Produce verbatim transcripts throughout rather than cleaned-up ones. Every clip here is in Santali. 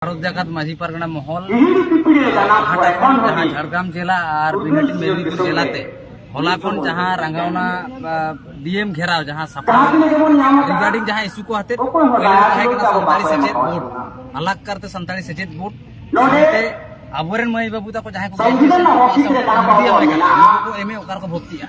ᱵᱷᱟᱨᱚᱛ ᱡᱟᱠᱟᱛ ᱢᱟᱹᱡᱷᱤ ᱯᱟᱨᱜᱟᱱᱟ ᱢᱚᱦᱚᱞ ᱯᱟᱦᱴᱟ ᱠᱷᱚᱱ ᱡᱟᱦᱟᱸ ᱡᱷᱟᱲᱜᱨᱟᱢ ᱡᱮᱞᱟ ᱟᱨ ᱵᱤᱱᱟᱹᱴᱤ ᱢᱮᱫᱽᱱᱤᱯᱩᱨ ᱡᱮᱞᱟᱛᱮ ᱦᱚᱞᱟ ᱠᱷᱚᱱ ᱡᱟᱦᱟᱸ ᱨᱟᱸᱜᱟᱣᱱᱟ, ᱟ, ᱰᱤ ᱮᱢ ᱜᱷᱮᱨᱟᱣ ᱡᱟᱦᱟᱸ ᱥᱟᱯᱲᱟᱣ ᱨᱤᱜᱟᱨᱰᱤᱝ ᱡᱟᱦᱟᱸ ᱤᱥᱩ ᱠᱚ ᱦᱟᱛᱮ ᱯᱳᱭᱞᱳ ᱛᱟᱦᱮᱸ ᱠᱟᱱᱟ ᱥᱟᱱᱛᱟᱲᱤ ᱥᱮᱪᱮᱫ ᱵᱳᱨᱰ, ᱟᱞᱟᱜᱽ ᱠᱟᱨᱛᱮ ᱥᱟᱱᱛᱟᱲᱤ ᱥᱮᱪᱮᱫ ᱵᱳᱨᱰ, ᱥᱟᱶᱛᱮ ᱟᱵᱚᱨᱮᱱ ᱢᱟᱹᱭ ᱵᱟᱹᱵᱩ ᱛᱟᱠᱚ ᱡᱟᱦᱟᱸᱭ ᱠᱚ ᱜᱨᱮᱡᱩᱭᱮᱥᱚᱱ ᱠᱚ ᱯᱟᱥ ᱟᱣᱩᱴ ᱠᱟᱱᱟ, ᱢᱤᱰᱤᱭᱟᱢ ᱞᱮᱠᱟᱛᱮ ᱩᱱᱠᱩ ᱠᱚ ᱮᱢ ᱮ ᱚᱠᱟ ᱨᱮᱠᱚ ᱵᱷᱚᱨᱛᱤᱜᱼᱟ?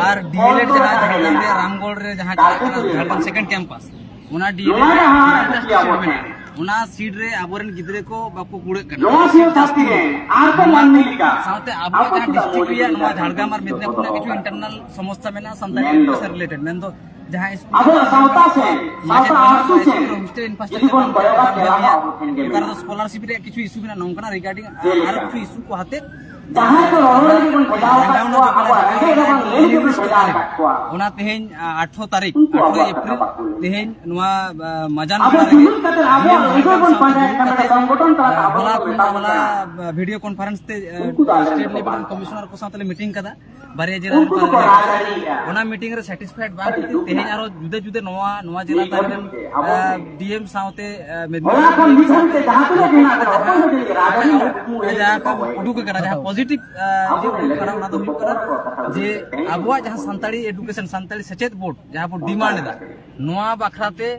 ᱟᱨ ᱰᱤ ᱮᱞ ᱮᱰ ᱡᱟᱦᱟᱸ ᱡᱷᱟᱲᱜᱨᱟᱢ ᱨᱮ ᱨᱟᱢᱜᱚᱲ ᱨᱮ ᱡᱟᱦᱟᱸ ᱪᱟᱞᱟᱜ ᱠᱟᱱᱟ ᱡᱷᱟᱲᱜᱨᱟᱢ ᱥᱮᱠᱮᱱᱰ ᱠᱮᱢᱯᱟᱥ, ᱚᱱᱟ ᱰᱤ ᱮᱞ ᱮᱰ ᱨᱮᱱᱟᱜ ᱡᱟᱦᱟᱸ ᱤᱱᱯᱷᱨᱟᱥᱴᱨᱟᱠᱪᱟᱨ ᱢᱮᱱᱟᱜᱼᱟ, ᱚᱱᱟ ᱥᱤᱴ ᱨᱮ ᱟᱵᱚᱨᱮᱱ ᱜᱤᱫᱽᱨᱟᱹ ᱠᱚ ᱵᱟᱠᱚ ᱠᱩᱲᱟᱹᱜ ᱠᱟᱱᱟ᱾ ᱱᱚᱣᱟ ᱥᱤᱴ ᱥᱟᱹᱥᱛᱤ ᱨᱮ ᱟᱨ ᱠᱚ ᱢᱟᱹᱱᱢᱤ ᱞᱮᱠᱟ ᱥᱟᱶᱛᱮ ᱟᱵᱚᱣᱟᱜ ᱡᱟᱦᱟᱸ ᱰᱤᱥᱴᱨᱤᱠᱴ ᱨᱮᱭᱟᱜ ᱱᱚᱣᱟ ᱡᱷᱟᱲᱜᱨᱟᱢ ᱟᱨ ᱢᱮᱫᱽᱱᱤᱯᱩᱨ ᱨᱮᱱᱟᱜ ᱠᱤᱪᱷᱩ ᱤᱱᱴᱟᱨᱱᱟᱞ ᱥᱚᱢᱚᱥᱥᱟ ᱢᱮᱱᱟᱜᱼᱟ ᱥᱟᱱᱛᱟᱲᱤ ᱮᱰᱩᱠᱮᱥᱚᱱ ᱨᱤᱞᱮᱴᱮᱰ, ᱢᱮᱱᱫᱚ ᱡᱟᱦᱟᱸ ᱥᱠᱩᱞ ᱟᱵᱚᱣᱟᱜ ᱥᱟᱶᱛᱟ ᱥᱮ ᱢᱟᱪᱮᱫ ᱥᱟᱶᱛᱟ ᱵᱟᱹᱱᱩᱜ ᱟᱨᱥᱤ ᱠᱚᱣᱟ, ᱥᱮ ᱥᱠᱩᱞ ᱨᱮ ᱦᱳᱥᱴᱮᱞ ᱡᱩᱫᱤ ᱤᱱᱯᱷᱨᱟᱥᱴᱨᱟᱠᱪᱟᱨ ᱵᱚᱱ ᱵᱟᱝ ᱠᱚᱭᱚᱜᱟ, ᱛᱮᱞᱟ ᱦᱚᱸ ᱵᱷᱟᱹᱜᱤᱭᱟ᱾ ᱟᱵᱚ ᱴᱷᱮᱱ ᱜᱮ ᱚᱠᱟ ᱨᱮᱫᱚ ᱢᱮᱱᱟᱜᱼᱟ᱾ ᱥᱠᱚᱞᱟᱨᱥᱤᱯ ᱨᱮᱭᱟᱜ ᱠᱤᱪᱷᱩ ᱤᱥᱩ ᱢᱮᱱᱟᱜᱼᱟ, ᱱᱚᱝᱠᱟᱱᱟᱜ ᱨᱤᱜᱟᱨᱰᱤᱝ ᱡᱮᱞᱮᱠᱟ ᱟᱨᱚ ᱠᱤᱪᱷᱩ ᱤᱥᱩ ᱠᱚ ᱦᱟᱛᱮ ᱡᱟᱦᱟᱸᱭ ᱠᱚ ᱨᱚᱲ ᱞᱟᱹᱜᱤᱫ ᱵᱚᱱ ᱵᱷᱮᱡᱟ ᱟᱠᱟᱫ ᱠᱚᱣᱟ, ᱟᱵᱚᱣᱟᱜ ᱨᱮᱸᱜᱮᱡ ᱨᱮᱵᱚᱱ ᱞᱟᱹᱭ ᱞᱟᱹᱜᱤᱫ ᱵᱚᱱ ᱵᱷᱮᱡᱟ ᱟᱠᱟᱫ ᱠᱚᱣᱟ, ᱚᱱᱟ ᱛᱮᱦᱮᱧ, ᱟ, ᱟᱴᱷᱨᱚ ᱛᱟᱹᱨᱤᱠᱷ, ᱩᱱᱠᱩ ᱟᱴᱷᱨᱚ ᱟᱵᱚᱣᱟᱜ ᱠᱟᱛᱷᱟ ᱮᱯᱨᱤᱞ, ᱵᱟᱠᱚ ᱞᱟᱹᱭᱟ᱾ ᱛᱮᱦᱮᱧ ᱱᱚᱣᱟ, ᱟ, ᱢᱟᱡᱟᱱ ᱟᱵᱚ ᱵᱮᱲᱟ ᱨᱮ ᱡᱩᱢᱤᱫ ᱠᱟᱛᱮ ᱟᱵᱚᱣᱟᱜ ᱡᱤᱭᱚᱱ ᱟᱹᱭᱫᱟᱹᱨ ᱵᱚᱱ ᱡᱩᱢᱤᱫ ᱯᱟᱸᱡᱟᱭᱮᱫ ᱠᱟᱱᱟ, ᱠᱟᱛᱮ, ᱢᱮᱱᱠᱷᱟᱱ ᱟ, ᱥᱚᱝᱜᱚᱴᱷᱚᱱ ᱛᱟᱞᱟᱛᱮ ᱟᱵᱚ ᱦᱚᱞᱟ ᱵᱚᱱ ᱠᱷᱚᱱ ᱢᱮᱛᱟ ᱠᱚ ᱦᱚᱞᱟ, ᱠᱟᱱᱟ᱾ ᱟ, ᱵᱷᱤᱰᱤᱭᱳ ᱠᱚᱱᱯᱷᱟᱨᱮᱱᱥ ᱛᱮ, ᱟ, ᱩᱱᱠᱩ ᱫᱚ ᱟᱞᱮ ᱥᱴᱮᱴ ᱨᱮᱱ ᱞᱮᱵᱮᱞ ᱠᱚ ᱨᱮᱱ ᱵᱟᱝ ᱠᱟᱱᱟ᱾ ᱠᱚᱢᱤᱥᱚᱱᱟᱨ ᱠᱚ ᱥᱟᱶᱛᱮ ᱞᱮ ᱢᱤᱴᱤᱝ ᱠᱟᱫᱟ᱾ ᱵᱟᱨᱭᱟ ᱡᱮᱞᱟ ᱩᱱᱠᱩ ᱨᱮᱱ ᱫᱚᱠᱚ ᱯᱟᱨᱜᱟᱱᱟ᱾ ᱨᱟᱡᱽᱟᱹᱨᱤᱭᱮᱫᱼᱟ᱾ ᱚᱱᱟ ᱢᱤᱴᱤᱝ ᱨᱮ ᱥᱟᱴᱤᱥᱯᱷᱟᱭᱮᱰ ᱵᱟᱝ ᱟᱹᱰᱤ ᱠᱷᱟᱹᱛᱤᱨ ᱫᱩᱠ ᱛᱮᱦᱮᱧ ᱨᱮᱱᱟᱜ ᱟᱨᱚ ᱡᱩᱫᱟᱹ ᱡᱩᱫᱟᱹ ᱱᱚᱣᱟ, ᱱᱚᱣᱟ ᱡᱮᱞᱟ ᱢᱤᱫ ᱛᱟᱦᱮᱸ ᱜᱷᱟᱹᱲᱤᱡ ᱠᱟᱱᱟ, ᱛᱮ ᱟᱵᱚ ᱟᱨ ᱰᱤ ᱮᱢ ᱥᱟᱶᱛᱮ, ᱟᱨ, ᱢᱮᱫᱽᱱᱤᱯᱩᱨ ᱦᱚᱞᱟ ᱠᱷᱚᱱ ᱰᱤ ᱮᱢ ᱢᱤᱫ ᱜᱷᱟᱹᱲᱤᱡ ᱛᱮ ᱥᱟᱶᱛᱮ ᱡᱟᱦᱟᱸ ᱛᱤᱱᱟᱹᱜ ᱜᱮ ᱦᱮᱱᱟᱜ ᱠᱚᱣᱟ, ᱚᱠᱚᱭ ᱦᱚᱸ ᱡᱟᱦᱟᱸ ᱡᱟᱦᱟᱸ ᱠᱚ ᱩᱰᱩᱠ ᱟᱠᱟᱱᱟ, ᱡᱟᱦᱟᱸ ᱯᱚᱡᱤᱴᱤᱵᱷ, ᱟᱨ, ᱤᱭᱟᱹ ᱟᱵᱚ ᱩᱰᱩᱠ ᱠᱟᱱᱟ, ᱚᱱᱟ ᱯᱚᱡᱤᱴᱤᱵᱷ, ᱟᱨ, ᱤᱭᱟᱹ ᱩᱰᱩᱠ ᱠᱟᱱᱟ, ᱚᱱᱟ ᱫᱚ ᱦᱩᱭᱩᱜ ᱠᱟᱱᱟ ᱡᱮ ᱟᱵᱚᱣᱟᱜ ᱡᱟᱦᱟᱸ ᱥᱟᱱᱛᱟᱲᱤ ᱮᱰᱩᱠᱮᱥᱚᱱ, ᱥᱟᱱᱛᱟᱲᱤ ᱥᱮᱪᱮᱫ ᱵᱳᱨᱰ ᱡᱟᱦᱟᱸ ᱵᱚ ᱰᱤᱢᱟᱱᱰ ᱮᱫᱟ, ᱱᱚᱣᱟ ᱵᱟᱠᱷᱨᱟ ᱛᱮ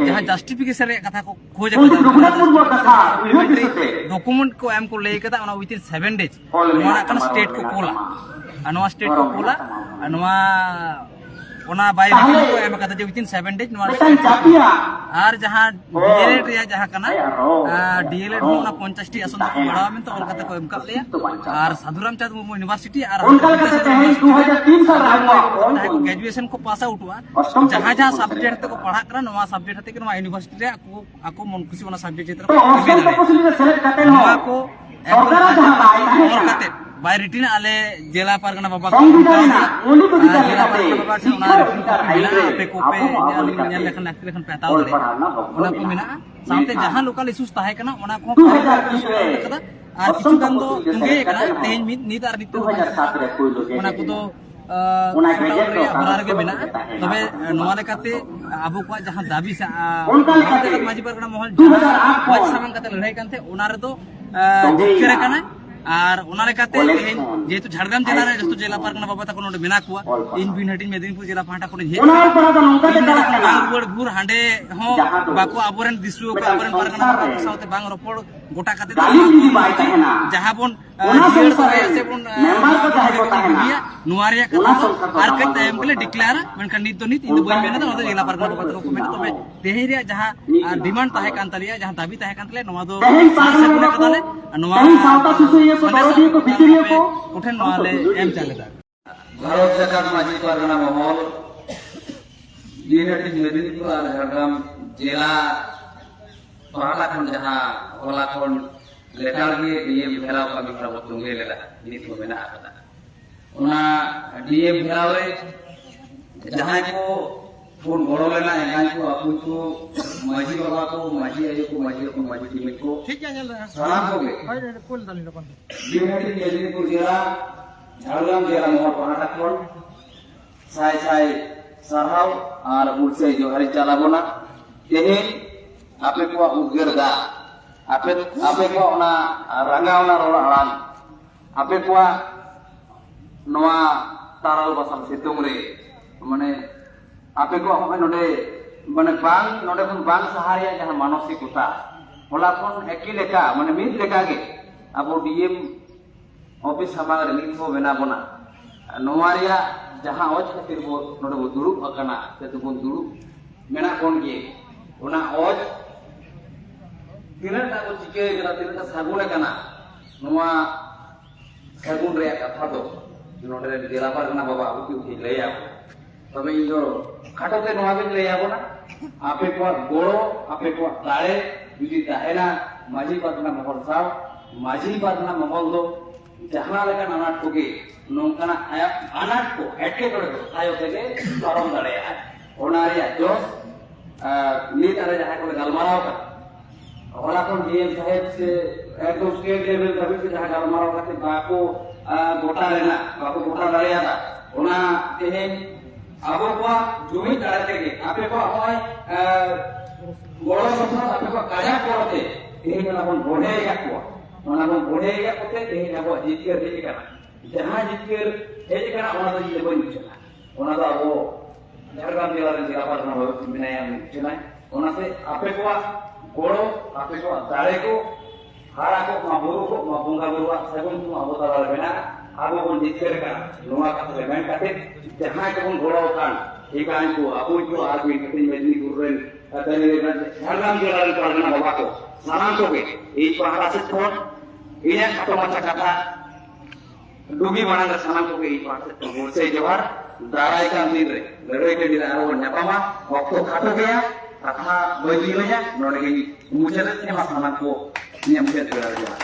ᱡᱟᱦᱟᱸ ᱡᱟᱥᱴᱤᱯᱷᱤᱠᱮᱥᱚᱱ ᱨᱮᱭᱟᱜ ᱠᱟᱛᱷᱟ ᱠᱚ ᱠᱷᱚᱡᱽ ᱟᱠᱟᱫᱟ, ᱰᱚᱠᱩᱢᱮᱱᱴ ᱠᱚ ᱮᱢ ᱠᱚ ᱞᱟᱹᱭ ᱟᱠᱟᱫᱟ, ᱚᱱᱟ ᱩᱭᱤᱛᱤᱱ ᱥᱮᱵᱷᱮᱱ ᱰᱮᱡᱽ ᱱᱚᱣᱟ ᱨᱮᱱᱟᱜ ᱠᱟᱱᱟ ᱥᱴᱮᱴ ᱠᱚ ᱠᱳᱞᱟ᱾ ᱟᱨ ᱱᱚᱣᱟ ᱥᱴᱮᱴ ᱠᱚ ᱠᱳᱞᱟ, ᱟᱨ ᱱᱚᱣᱟ, ᱚᱱᱟ ᱵᱟᱭ ᱨᱤᱴᱤᱱ ᱠᱚ ᱮᱢ ᱟᱠᱟᱫᱟ ᱡᱮ ᱩᱭᱤᱛᱤᱱ ᱥᱮᱵᱷᱮᱱ ᱰᱮᱡᱽ ᱱᱚᱣᱟ ᱥᱴᱮᱴ ᱠᱚ ᱠᱳᱞᱟ᱾ ᱟᱨ ᱡᱟᱦᱟᱸ ᱰᱤ ᱮᱞ ᱮᱰ ᱨᱮᱭᱟᱜ ᱡᱟᱦᱟᱸ ᱠᱟᱱᱟ, ᱟᱨ, ᱰᱤ ᱮᱞ ᱮᱰ ᱦᱚᱸ ᱚᱱᱟ ᱯᱚᱧᱪᱟᱥ ᱴᱤ ᱟᱥᱚᱱ ᱫᱚᱠᱚ ᱵᱟᱲᱦᱟᱣᱟ ᱢᱮᱱᱛᱮ ᱚᱞ ᱠᱟᱛᱮ ᱠᱚ ᱮᱢ ᱠᱟᱜ ᱞᱮᱭᱟ᱾ ᱟᱨ ᱥᱟᱫᱷᱩ ᱨᱟᱢᱪᱟᱸᱫᱽ ᱢᱩᱨᱢᱩ ᱤᱭᱩᱱᱤᱵᱷᱟᱨᱥᱤᱴᱤ ᱟᱨ ᱚᱱᱠᱟ ᱞᱮᱠᱟᱛᱮ ᱛᱮᱦᱮᱧ ᱫᱩ ᱦᱟᱡᱟᱨ ᱛᱤᱱ ᱥᱟᱞ ᱨᱮ ᱟᱵᱚᱣᱟᱜ ᱚᱞ ᱡᱟᱦᱟᱸᱭ ᱠᱚ ᱜᱨᱮᱡᱩᱭᱮᱥᱚᱱ ᱠᱚ ᱯᱟᱥ ᱟᱣᱩᱴᱚᱜᱼᱟ, ᱚᱥᱴᱚᱢ ᱡᱟᱦᱟᱸ ᱡᱟᱦᱟᱸ ᱥᱟᱵᱡᱮᱠᱴ ᱛᱮᱠᱚ ᱯᱟᱲᱦᱟᱜ ᱠᱟᱱᱟ, ᱱᱚᱣᱟ ᱥᱟᱵᱡᱮᱠᱴ ᱛᱮᱜᱮ ᱱᱚᱣᱟ ᱤᱭᱩᱱᱤᱵᱷᱟᱨᱥᱤᱴᱤ ᱨᱮ ᱟᱠᱚ, ᱟᱠᱚ ᱢᱚᱱ ᱠᱩᱥᱤ ᱚᱱᱟ ᱥᱟᱵᱡᱮᱠᱴ ᱪᱮᱛᱟᱱ ᱨᱮ ᱚᱥᱴᱚᱢ ᱮᱢ ᱛᱚᱯᱚᱥᱤᱞᱤ ᱨᱮ ᱥᱮᱞᱮᱫ ᱠᱟᱛᱮ ᱦᱚᱸ ᱱᱚᱣᱟ ᱠᱚ ᱥᱚᱨᱠᱟᱨᱟᱜ ᱡᱟᱦᱟᱸ ᱨᱟᱭ ᱛᱟᱦᱮᱸ ᱚᱞ ᱠᱟᱱᱟ, ᱠᱟᱛᱮ ᱵᱟᱭ ᱨᱤᱴᱤᱱ ᱟᱞᱮ ᱡᱮᱞᱟ ᱯᱟᱨᱜᱟᱱᱟ ᱵᱟᱵᱟ ᱠᱚ ᱥᱚᱝᱵᱤᱫᱷᱟᱱ ᱨᱮᱱᱟᱜ ᱢᱳᱣᱞᱤᱠ ᱚᱫᱷᱤᱠᱟᱨ ᱟᱨ ᱡᱮᱞᱟ ᱞᱮᱠᱟᱛᱮ ᱯᱟᱨᱜᱟᱱᱟ ᱵᱟᱵᱟ ᱴᱷᱮᱱ ᱚᱱᱟ ᱥᱤᱠᱠᱷᱟ ᱨᱤᱴᱤᱱ ᱠᱚᱯᱤ ᱚᱫᱷᱤᱠᱟᱨ ᱟᱭᱤᱱ ᱨᱮ ᱢᱮᱱᱟᱜᱼᱟ, ᱟᱯᱮ ᱠᱚᱯᱮ ᱟᱵᱚ ᱦᱚᱸ ᱟᱵᱚ ᱧᱮᱞ, ᱞᱮᱠᱟᱛᱮ ᱧᱮᱞ ᱞᱮᱠᱷᱟᱱ ᱟᱹᱠᱷᱨᱤᱧ ᱞᱮᱠᱷᱟᱱ ᱯᱮ ᱦᱟᱛᱟᱣ ᱚᱞ ᱫᱟᱲᱮᱭᱟᱜᱼᱟ᱾ ᱯᱟᱲᱦᱟᱣ ᱨᱮᱱᱟᱜ ᱦᱚᱠ ᱫᱚ ᱚᱱᱟ ᱠᱚ ᱢᱮᱱᱟᱜᱼᱟ᱾ ᱢᱮᱱᱟᱜᱼᱟ᱾ ᱥᱟᱶᱛᱮ ᱢᱮᱱᱠᱷᱟᱱ ᱡᱟᱦᱟᱸ ᱞᱳᱠᱟᱞ ᱤᱥᱩᱥ ᱛᱟᱦᱮᱸ ᱠᱟᱱᱟ, ᱚᱱᱟ ᱠᱚᱦᱚᱸ ᱫᱩ ᱦᱟᱡᱟᱨ ᱯᱨᱟᱭᱢᱟᱨᱤ ᱛᱤᱱ ᱥᱟᱞ ᱨᱮ ᱥᱮᱞᱮᱫ ᱠᱟᱛᱮ ᱛᱮᱦᱮᱧ ᱢᱤᱫ ᱱᱤᱛ ᱟᱨ ᱱᱤᱛᱚᱜ ᱫᱩ ᱦᱟᱡᱟᱨ ᱥᱟᱛ ᱨᱮ ᱯᱳᱭᱞᱳ ᱚᱱᱟ ᱠᱚᱫᱚ ᱚᱱᱟ ᱥᱚᱴᱟᱣᱩᱱ ᱜᱮᱡᱮᱴ ᱨᱮᱭᱟᱜ ᱦᱚᱨᱟ ᱨᱮᱜᱮ ᱢᱮᱱᱟᱜᱼᱟ᱾ ᱛᱚᱵᱮ ᱱᱚᱣᱟ ᱞᱮᱠᱟᱛᱮ ᱟᱵᱚ ᱠᱚᱣᱟᱜ ᱡᱟᱦᱟᱸ ᱫᱟᱹᱵᱤ ᱥᱟ-, ᱟ, ᱢᱟᱹᱡᱷᱤ ᱯᱟᱨᱜᱟᱱᱟ ᱢᱚᱦᱚᱞ ᱡᱟᱦᱟᱸ ᱢᱚᱸᱡᱽ ᱥᱟᱢᱟᱝ ᱠᱟᱛᱮ ᱞᱟᱹᱲᱦᱟᱹᱭ ᱠᱟᱱ ᱛᱟᱦᱮᱸᱫ, ᱚᱱᱟ ᱨᱮᱫᱚ, ᱟ, ᱡᱤᱛᱠᱟᱹᱨ ᱟᱠᱟᱱᱟᱭ᱾ ᱟᱨ ᱚᱱᱟ ᱞᱮᱠᱟᱛᱮ ᱛᱮᱦᱮᱧ ᱡᱮᱦᱮᱛᱩ ᱡᱷᱟᱲᱜᱨᱟᱢ ᱡᱮᱞᱟ ᱨᱮ ᱡᱚᱛᱚ ᱡᱮᱞᱟ ᱯᱟᱨᱜᱟᱱᱟ ᱵᱟᱵᱟ ᱛᱟᱠᱚ ᱱᱚᱰᱮ ᱢᱮᱱᱟᱜ ᱠᱚᱣᱟ, ᱤᱧ ᱵᱤᱱ ᱦᱟᱹᱴᱤᱧ ᱢᱮᱫᱤᱱᱤᱯᱩᱨ ᱡᱮᱞᱟ ᱯᱟᱦᱴᱟ ᱠᱷᱚᱱᱤᱧ ᱦᱮᱡ ᱟᱠᱟᱱᱟ᱾ ᱤᱧ ᱱᱚᱰᱮ ᱠᱷᱚᱱ ᱵᱟᱝ ᱨᱩᱣᱟᱹᱲ ᱜᱷᱩᱨ ᱦᱟᱸᱰᱮ ᱦᱚᱸ ᱵᱟᱠᱚ, ᱟᱵᱚᱨᱮᱱ ᱫᱤᱥᱩᱣᱟᱹ ᱠᱚ, ᱟᱵᱚᱨᱮᱱ ᱯᱟᱨᱜᱟᱱᱟ ᱵᱟᱵᱟ ᱠᱚ ᱥᱟᱶᱛᱮ ᱵᱟᱝ ᱨᱚᱯᱚᱲ ᱜᱚᱴᱟ ᱠᱟᱛᱮ ᱫᱚ ᱡᱟᱦᱟᱸ ᱵᱚᱱ, ᱟ, ᱡᱤᱭᱟᱹᱲ ᱫᱚᱦᱚᱭᱟ ᱥᱮ ᱵᱚᱱ, ᱟ, ᱱᱚᱣᱟ ᱨᱮᱭᱟᱜ ᱠᱟᱛᱷᱟ ᱫᱚ ᱱᱚᱣᱟ ᱨᱮᱭᱟᱜ ᱠᱟᱛᱷᱟ ᱫᱚ ᱟᱨ ᱠᱟᱹᱡ ᱛᱟᱭᱚᱢ ᱜᱮᱞᱮ ᱰᱤᱠᱞᱮᱭᱟᱨᱟ, ᱢᱮᱱᱠᱷᱟᱱ ᱱᱤᱛ ᱫᱚ ᱱᱤᱛ ᱤᱧ ᱫᱚ ᱵᱟᱹᱧ ᱢᱮᱱ ᱮᱫᱟ, ᱱᱚᱣᱟ ᱫᱚ ᱡᱮᱞᱟ ᱯᱟᱨᱜᱟᱱᱟ ᱵᱟᱵᱟ ᱛᱟᱠᱚ ᱠᱚ ᱢᱮᱱ᱾ ᱛᱚᱵᱮ ᱛᱮᱦᱮᱧ ᱨᱮᱭᱟᱜ ᱡᱟᱦᱟᱸ, ᱟ, ᱰᱤᱢᱟᱱᱰ ᱛᱟᱦᱮᱸ ᱠᱟᱱ ᱛᱟᱞᱮᱭᱟ, ᱡᱟᱦᱟᱸ ᱫᱟᱹᱵᱤ ᱛᱟᱦᱮᱸ ᱠᱟᱱ ᱛᱟᱞᱮᱭᱟ, ᱱᱚᱣᱟ ᱫᱚ ᱥᱟᱨ ᱥᱟᱹᱜᱩᱱ ᱟᱠᱟᱫᱟᱞᱮ᱾ ᱱᱚᱣᱟ ᱥᱟᱱᱫᱮᱥ ᱟᱯᱮ ᱠᱚᱴᱷᱮᱱ ᱱᱚᱣᱟ ᱞᱮ ᱮᱢ ᱪᱟᱞ ᱮᱫᱟ᱾ ᱵᱷᱟᱨᱚᱛ ᱡᱟᱠᱟᱛ ᱢᱟᱹᱡᱷᱤ ᱯᱟᱨᱜᱟᱱᱟ ᱢᱚᱦᱚᱞ, ᱵᱤᱱᱟᱹᱴᱤ ᱢᱮᱫᱤᱱᱤᱯᱩᱨ ᱟᱨ ᱡᱷᱟᱲᱜᱨᱟᱢ ᱡᱮᱞᱟ ᱯᱟᱦᱴᱟ ᱠᱷᱚᱱ ᱡᱟᱦᱟᱸ ᱦᱚᱞᱟ ᱠᱷᱚᱱ ᱞᱮᱛᱟᱲ ᱜᱮ ᱰᱤ ᱮᱢ ᱜᱷᱮᱨᱟᱣ ᱠᱟᱹᱢᱤ ᱦᱚᱨᱟ ᱵᱚ ᱛᱚᱸᱜᱮ ᱞᱮᱫᱟ, ᱱᱤᱛ ᱦᱚᱸ ᱢᱮᱱᱟᱜ ᱟᱠᱟᱫᱟ᱾ ᱚᱱᱟ ᱰᱤ ᱮᱢ ᱜᱷᱮᱨᱟᱣ ᱨᱮ ᱡᱟᱦᱟᱸᱭ ᱠᱚ ᱵᱚᱱ ᱜᱚᱲᱚ ᱞᱮᱱᱟ, ᱮᱱᱠᱷᱟᱱ ᱠᱚ ᱟᱵᱚ ᱠᱚ ᱢᱟᱹᱡᱷᱤ ᱵᱟᱵᱟ ᱠᱚ, ᱢᱟᱹᱡᱷᱤ ᱟᱭᱳ ᱠᱚ, ᱢᱟᱹᱡᱷᱤ ᱦᱚᱯᱚᱱ, ᱢᱟᱹᱡᱷᱤ ᱴᱤᱢᱤ ᱠᱚ, ᱴᱷᱤᱠ ᱜᱮᱭᱟ, ᱧᱮᱞ ᱫᱟ᱾ ᱥᱟᱱᱟᱢ ᱠᱚᱜᱮ ᱦᱳᱭ, ᱦᱳᱭ, ᱠᱩᱞ ᱫᱟᱞᱤᱧ ᱞᱚᱜᱚᱱ ᱜᱮ᱾ ᱵᱤᱱᱟᱹᱴᱤ ᱢᱮᱫᱤᱱᱤᱯᱩᱨ ᱡᱮᱞᱟ, ᱡᱷᱟᱲᱜᱨᱟᱢ ᱡᱮᱞᱟ ᱢᱚᱦᱚᱞ ᱯᱟᱦᱴᱟ ᱠᱷᱚᱱ ᱥᱟᱭ ᱥᱟᱭ ᱥᱟᱨᱦᱟᱣ ᱟᱨ ᱵᱩᱞᱥᱟᱹᱭ ᱡᱚᱦᱟᱨᱤᱧ ᱪᱟᱞ ᱟᱵᱚᱱᱟ᱾ ᱛᱮᱦᱮᱧ ᱟᱯᱮ ᱠᱚᱣᱟᱜ ᱩᱫᱽᱜᱟᱹᱨ ᱫᱟᱜ, ᱟᱯᱮ, ᱟᱯᱮ ᱠᱚᱣᱟᱜ ᱚᱱᱟ ᱨᱟᱸᱜᱟᱣᱱᱟ ᱨᱚᱲ ᱟᱲᱟᱝ, ᱟᱯᱮ ᱠᱚᱣᱟᱜ ᱱᱚᱣᱟ ᱛᱟᱨᱟᱞ ᱵᱟᱥᱟᱞ ᱥᱤᱛᱩᱝ ᱨᱮ, ᱢᱟᱱᱮ, ᱟᱯᱮ ᱠᱚᱣᱟᱜ ᱦᱚᱸᱜᱼᱚᱭ ᱱᱚᱰᱮ, ᱢᱟᱱᱮ, ᱵᱟᱝ, ᱱᱚᱰᱮ ᱠᱷᱚᱱ ᱵᱟᱝ ᱥᱟᱦᱟ ᱨᱮᱭᱟᱜ ᱡᱟᱦᱟᱸ ᱢᱟᱱᱚᱥᱤᱠᱚᱛᱟ, ᱦᱚᱞᱟ ᱠᱷᱚᱱ ᱮᱠᱤ ᱞᱮᱠᱟ, ᱢᱟᱱᱮ, ᱢᱤᱫ ᱞᱮᱠᱟ ᱜᱮ ᱟᱵᱚ ᱰᱤ ᱮᱢ ᱚᱯᱷᱤᱥ ᱥᱟᱢᱟᱝ ᱨᱮ ᱢᱤᱫ ᱠᱚ ᱢᱮᱱᱟᱜ ᱵᱚᱱᱟ᱾ ᱱᱚᱣᱟ ᱨᱮᱭᱟᱜ ᱡᱟᱦᱟᱸ ᱚᱡᱽ ᱠᱷᱟᱹᱛᱤᱨ ᱵᱚ ᱱᱚᱰᱮ ᱵᱚ ᱫᱩᱲᱩᱵ ᱟᱠᱟᱱᱟ, ᱥᱮ ᱫᱚᱵᱚᱱ ᱫᱩᱲᱩᱵ ᱢᱮᱱᱟᱜ ᱵᱚᱱ ᱜᱮ, ᱚᱱᱟ ᱚᱡᱽ ᱛᱤᱱᱟᱹᱜ ᱴᱟ ᱠᱚ ᱪᱤᱠᱟᱹᱭ ᱠᱟᱱᱟ, ᱛᱤᱱᱟᱹᱜ ᱴᱟ ᱥᱟᱹᱜᱩᱱ ᱟᱠᱟᱱᱟ, ᱱᱚᱣᱟ ᱥᱟᱹᱜᱩᱱ ᱨᱮᱭᱟᱜ ᱠᱟᱛᱷᱟ ᱫᱚ ᱱᱚᱰᱮ ᱨᱮᱱ ᱡᱮᱞᱟ ᱯᱟᱨᱜᱟᱱᱟ ᱵᱟᱵᱟ ᱩᱱᱠᱤᱱ ᱠᱤᱱ ᱞᱟᱹᱭᱟ᱾ ᱛᱚᱵᱮ ᱤᱧ ᱫᱚ ᱠᱷᱟᱴᱚ ᱛᱮ ᱱᱚᱣᱟ ᱜᱤᱧ ᱞᱟᱹᱭ ᱟᱵᱚᱱᱟ, ᱟᱯᱮ ᱠᱚᱣᱟᱜ ᱜᱚᱲᱚ, ᱟᱯᱮ ᱠᱚᱣᱟᱜ ᱫᱟᱲᱮ ᱡᱩᱫᱤ ᱛᱟᱦᱮᱱᱟ ᱢᱟᱹᱡᱷᱤ ᱯᱟᱨᱜᱟᱱᱟ ᱢᱚᱦᱚᱞ ᱥᱟᱶ, ᱢᱟᱹᱡᱷᱤ ᱯᱟᱨᱜᱟᱱᱟ ᱢᱚᱦᱚᱞ ᱫᱚ ᱡᱟᱦᱟᱸ ᱞᱮᱠᱟᱱ ᱟᱱᱟᱴ ᱠᱚᱜᱮ, ᱱᱚᱝᱠᱟᱱᱟᱜ ᱟᱭᱟᱜ ᱟᱱᱟᱴ ᱠᱚ, ᱮᱴᱠᱮᱴᱚᱬᱮ ᱠᱚ ᱟᱭᱚ ᱛᱮᱜᱮ ᱯᱟᱨᱚᱢ ᱫᱟᱲᱮᱭᱟᱜᱼᱟ᱾ ᱚᱱᱟ ᱨᱮᱭᱟᱜ ᱡᱚᱥ, ᱟᱨ, ᱱᱤᱛ ᱟᱞᱮ ᱡᱟᱦᱟᱸ ᱠᱚᱞᱮ ᱜᱟᱞᱢᱟᱨᱟᱣ ᱠᱟᱱᱟ, ᱦᱚᱞᱟ ᱠᱷᱚᱱ ᱰᱤ ᱮᱢ ᱥᱟᱦᱮᱵ ᱥᱮ ᱮᱠᱫᱚᱢ ᱥᱴᱮᱴ ᱞᱮᱵᱮᱞ ᱫᱷᱟᱹᱵᱤᱡ ᱛᱮ ᱡᱟᱦᱟᱸ ᱜᱟᱞᱢᱟᱨᱟᱣ ᱠᱟᱛᱮ ᱵᱟᱠᱚ, ᱟᱨ, ᱜᱚᱴᱟ ᱞᱮᱱᱟ, ᱵᱟᱠᱚ ᱜᱚᱴᱟ ᱫᱟᱲᱮᱭᱟᱫᱟ, ᱚᱱᱟ ᱛᱮᱦᱮᱧ ᱟᱵᱚ ᱠᱚᱣᱟᱜ ᱡᱩᱢᱤᱫ ᱫᱟᱲᱮ ᱛᱮᱜᱮ, ᱟᱯᱮ ᱠᱚᱣᱟᱜ ᱱᱚᱜᱼᱚᱭ ᱜᱚᱲᱚ ᱥᱚᱯᱚᱦᱚᱫ, ᱟᱯᱮ ᱠᱚᱣᱟᱜ ᱠᱟᱡᱟᱠ ᱜᱚᱲᱚ ᱛᱮ ᱛᱮᱦᱮᱧ ᱚᱱᱟ ᱵᱚᱱ ᱵᱚᱲᱦᱮ ᱟᱠᱟᱫ ᱠᱚᱣᱟ᱾ ᱚᱱᱟ ᱵᱚᱱ ᱵᱚᱲᱦᱮ ᱟᱠᱟᱫ ᱠᱚᱛᱮ ᱛᱮᱦᱮᱧ ᱟᱵᱚᱣᱟᱜ ᱡᱤᱛᱠᱟᱹᱨ ᱦᱮᱡ ᱟᱠᱟᱱᱟ᱾ ᱡᱟᱦᱟᱸ ᱡᱤᱛᱠᱟᱹᱨ ᱦᱮᱡ ᱟᱠᱟᱱᱟ, ᱚᱱᱟ ᱫᱚ ᱤᱧ ᱫᱚ ᱵᱟᱹᱧ ᱩᱪᱷᱟᱹᱱᱟ᱾ ᱚᱱᱟ ᱫᱚ ᱟᱵᱚ ᱡᱷᱟᱲᱜᱨᱟᱢ ᱡᱮᱞᱟ ᱨᱮᱱ ᱡᱮᱞᱟ ᱯᱟᱨᱜᱟᱱᱟ ᱵᱟᱵᱟ ᱢᱮᱱᱟᱭᱟ, ᱩᱱᱤ ᱩᱪᱷᱟᱹᱱᱟᱭ᱾ ᱚᱱᱟᱛᱮ ᱟᱯᱮ ᱠᱚᱣᱟᱜ ᱜᱚᱲᱚ, ᱟᱯᱮ ᱠᱚᱣᱟᱜ ᱫᱟᱲᱮ ᱠᱚ ᱦᱟᱨᱟ ᱠᱚᱜ ᱢᱟ, ᱵᱩᱨᱩ ᱠᱚᱜ ᱢᱟ, ᱵᱚᱸᱜᱟ ᱵᱩᱨᱩᱣᱟᱜ ᱥᱟᱹᱜᱩᱱ ᱠᱚ ᱟᱵᱚ ᱛᱟᱞᱟ ᱨᱮ ᱢᱮᱱᱟᱜᱼᱟ᱾ ᱟᱵᱚ ᱵᱚᱱ ᱡᱤᱛᱠᱟᱹᱨ ᱠᱟᱱᱟ, ᱱᱚᱣᱟ ᱠᱟᱛᱷᱟ ᱜᱮ ᱢᱮᱱ ᱠᱟᱛᱮ, ᱡᱟᱦᱟᱸᱭ ᱠᱚᱵᱚᱱ ᱜᱚᱲᱚ ᱟᱠᱟᱱ, ᱤᱠᱟᱹᱧ ᱠᱚ, ᱟᱵᱚᱧ ᱠᱚ, ᱟᱨ ᱢᱤᱫ ᱠᱟᱹᱴᱤᱡ ᱢᱮᱫᱽᱱᱤᱯᱩᱨ ᱨᱮᱱ, ᱟᱨ ᱛᱟᱹᱱᱤ ᱨᱮᱱ ᱡᱷᱟᱲᱜᱨᱟᱢ ᱡᱮᱞᱟ ᱨᱮᱱ ᱯᱟᱨᱜᱟᱱᱟ ᱵᱟᱵᱟ ᱠᱚ, ᱥᱟᱱᱟᱢ ᱠᱚᱜᱮ ᱤᱧ ᱯᱟᱦᱴᱟ ᱥᱮᱫ ᱠᱷᱚᱱ ᱤᱧᱟᱹᱜ ᱠᱷᱟᱴᱚ ᱢᱟᱪᱷᱟ ᱠᱟᱛᱷᱟ ᱰᱩᱜᱤ ᱢᱟᱲᱟᱝ ᱨᱮ ᱥᱟᱱᱟᱢ ᱠᱚᱜᱮ ᱤᱧ ᱯᱟᱦᱴᱟ ᱥᱮᱫ ᱠᱷᱚᱱ ᱦᱩᱞᱥᱟᱹᱭ ᱡᱚᱦᱟᱨ᱾ ᱫᱟᱨᱟᱭ ᱠᱟᱱ ᱫᱤᱱ ᱨᱮ ᱞᱟᱹᱲᱦᱟᱹᱭ ᱴᱟᱺᱰᱤ ᱨᱮ ᱟᱨᱚ ᱵᱚᱱ ᱧᱟᱯᱟᱢᱟ᱾ ᱚᱠᱛᱚ ᱠᱷᱟᱴᱚ ᱜᱮᱭᱟ, ᱠᱟᱛᱷᱟ ᱵᱟᱹᱧ ᱞᱟᱹᱭᱟ, ᱱᱚᱰᱮ ᱜᱮᱧ ᱢᱩᱪᱟᱹᱫᱮᱫ ᱛᱮ ᱢᱟ ᱥᱟᱱᱟᱢ ᱠᱚ ᱤᱧᱟᱹᱜ ᱢᱩᱪᱟᱹᱫ ᱵᱮᱲᱟ ᱨᱮ ᱡᱚᱦᱟᱨ᱾